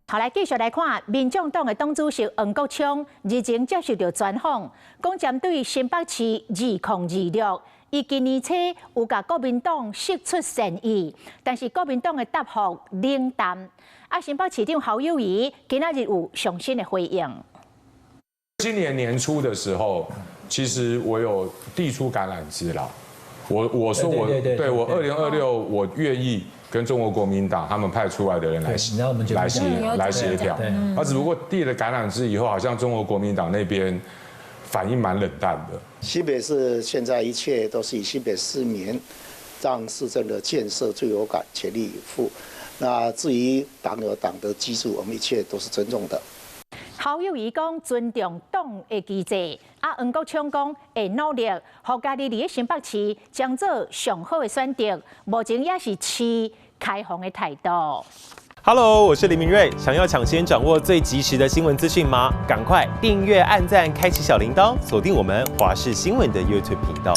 好，來繼續來看，民眾黨的黨主席黃國昌日前接受著專訪，講針對新北市2026，伊今年初有共國民黨釋出善意，但是國民黨的答覆冷淡。啊，新北市長侯友宜今仔日有上新的回應。今年年初的時候，其實我有遞出橄欖枝啦。我說我對我2026我願意跟中國國民黨他們派出來的人來協調。啊，只不過遞了橄欖枝以後，好像中國國民黨那邊反應蠻冷淡的。新北市現在一切都是以新北市民讓市政的建設最有感，全力以赴。那至於黨有黨的機制，我們一切都是尊重的。侯友宜講尊重黨的機制，啊，黃國昌講會努力，予家己佇咧新北市將做上好的選擇，目前也是持開放的態度。 Hello，我是林明瑞，想要搶先掌握最及時的新聞資訊嗎？趕快訂閱、按讚、開啟小鈴鐺，鎖定我們華視新聞的 YouTube 頻道。